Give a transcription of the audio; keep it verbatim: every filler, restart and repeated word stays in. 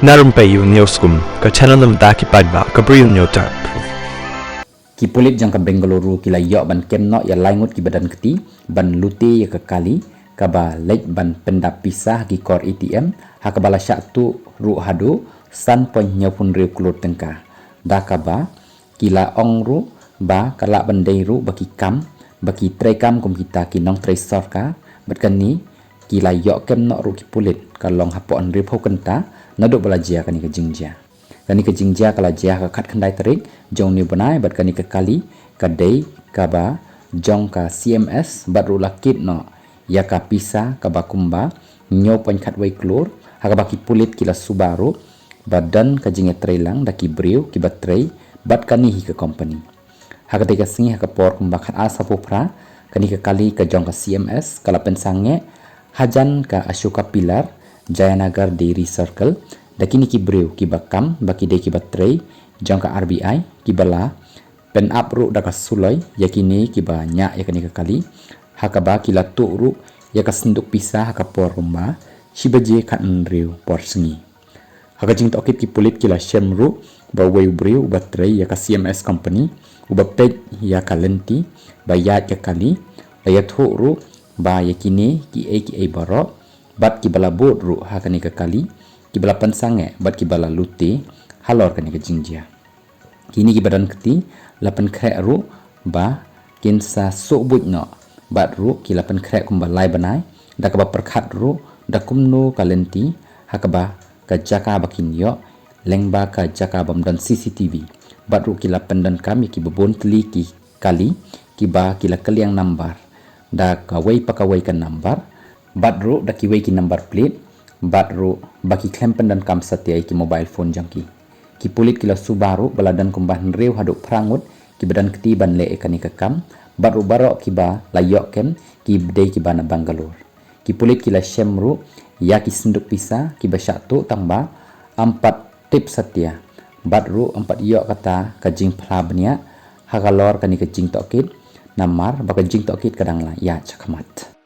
Na Rympei Ïew News Kum, ka channel na bynta ki paidbah, ka briew hynñiew tep. Ki pulit jong ka Bengaluru ki la ïoh ban kem noh ïa lai ngut kiba don kti ban lute ïa ka kali kaba leit ban pyndap pisa ha ki kor A T M, ha kaba la shah tuh ruh haduh san point hynñiewphew hynriew klur tyngka. Da kaba ki la ong ruh ba ka lah ban dei ruh ba ki kam, ba ki treikam kum kita ki nongtrei sorkar, bad kane ki la ïoh kem noh ruh ki pulit ka long hapoh hynriewphew kynta naduh ba la jia kane ka jingjia. Kane ka jingjia ka la jia ha ka khatkhyndai tarik jong une u bnai, bad kane ka kali ka dei kaba jong ka C M S, bad ruh la kit noh ïa ka pisa kaba kumba hynñiew point khatwei klur, ha kaba ki pulit ki la suba ruh ba don ka jingïatreilang da ki briew kiba trei bad kane hi ka kompani. Ha katei ka sngi ha ka por kumba khatar sawphew phra, kane ka kali ka jong ka C M S ka la pynsangeh hajan ka Ashoka Pillar, Jayanagar Dairy Circle, da kine ki briew kiba kam ba ki dei kiba trei jong ka R B I, kiba la pynap ruh da ka suloi ïa kine kiba ñiah ïa kane ka kali, ha kaba ki la tuh ruh ïa ka synduk pisa ha ka por kumba shi baje khathynriew por sngi. Ha ka jingtohkit ki pulit ki la shem ruh ba uwei u briew uba trei ïa ka C M S company, uba peit ïa ka lynti ba ïaid ka kali, la ïathuh ruh ba ïa kine kiei kiei baroh bad kiba la bud ruh ha kane ka kali, kiba la pynsangeh bad kiba la lute halor kane ka jingjia. Kine kiba don kti la pynkhreh ruh ba kin sa suh buit noh, bad ruh ki la pynkhreh kumba lai bnai, da kaba pyrkhat ruh da kumno ka lynti ha kaba ka jaka ba kin ïoh, lyngba ka jaka bym don C C T V. Bad ruh ki la pyndonkam ïa kiba bun tylli ki kali, kiba ki la kylliang nambar da kawei pa kawei ka nambar, bad ruh da kiwei ki nambar plate, bad ruh ba ki khlem pyndonkam satia ïa ki mobile phone jong ki. Ki pulit ki la suba ruh ba la don kumba hynriew haduh phra ngut kiba don kti ban leh ïa kane ka kam, bad ruh baroh kiba la ïoh kem ki dei kiba na Bangalore. Ki pulit ki la shem ruh ïa ki synduk pisa kiba shah tuh, tang ba ym pat tip satia, bad ruh ym pat ïoh kata ka jingphla bniah halor kane ka jingtohkit, namar ba ka jingtohkit ka dang la ïaid shakhmat.